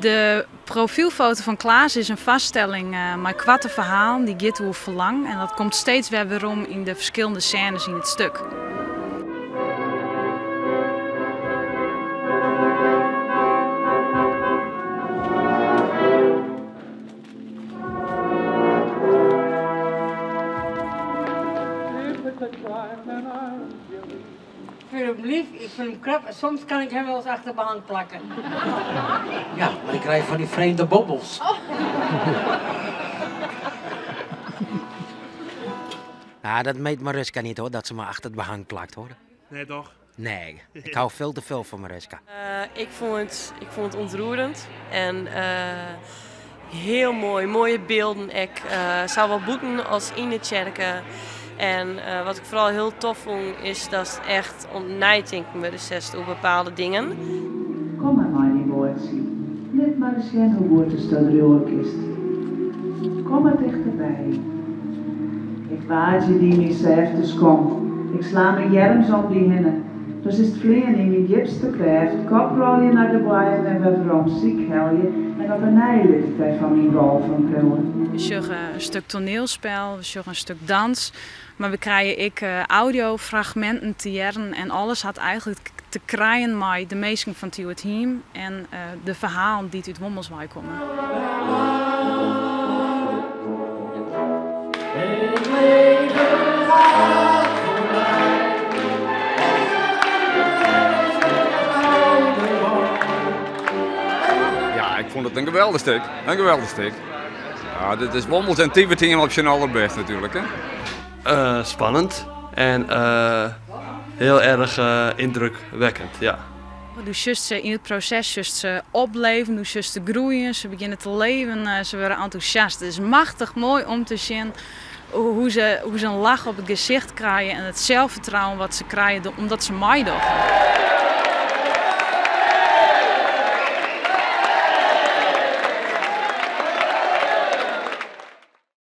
De profylfoto fan Klaas is in foarstelling mei koarte ferhalen dy't giet oer ferlang en dat komt steeds wer werom yn de ferskillende sênes yn it stik. Ik fyn him lyf, ik fyn him krap en soms kan ik him wol ris achter de behang plakke. Ja, mar ik krij fan dy frjemde bobbels. Nou, dat meet Mariska niet hoor, dat se my achter it behang plakt hoor. Nee toch? Nee, ik hou veel te veel fan Mariska. Ik fûn it, ik fûn it ûntroerend en hiel moai, moaie bylden ek, sawol bûten as yn de tsjerke. En wat ik foaral hiel tof fûn is datst echt oan it neitinken wurde setst oer bepaalde dingen. Kom mar mei dyn boatsje, lit mar ris sjen hoe goed ast dat driuwe kinst. Kom mar tichterby. Ik waadzje dy myn sêfte skom, ik sla myn earms om dy hinne. Do silst fleane yn myn djipste krêft, koprolje nei de boaiem en wer werom sykhelje en op 'e nij lit ik dy fan myn golven priuwe. We sjogge in stik toanielspul, we sjogge in stik dans, mar we krije ek audiofragminten te hearren en alles hat eigentlik te krijen mei de minsken fan Thiuwerthiem en de ferhalen dy't út Wommels wei komme. Ja, ik fûn it in geweldich stik. In geweldich stik. Ja, dit is Wommels en Thiuwerthiem op syn allerbêst natuerlik. Hè? Spannend en hiel erch yndrukwekkend, ja. Do sjochst se yn it proses sjochst se opleven, do sjochst se groeien, se begjinne te leven, se wurde entûsjast. It is machtich moai om te sjen hoe se, hoe se in lach op it gesicht krije en it selsfertrouwen wat se krije omdat se meidogge.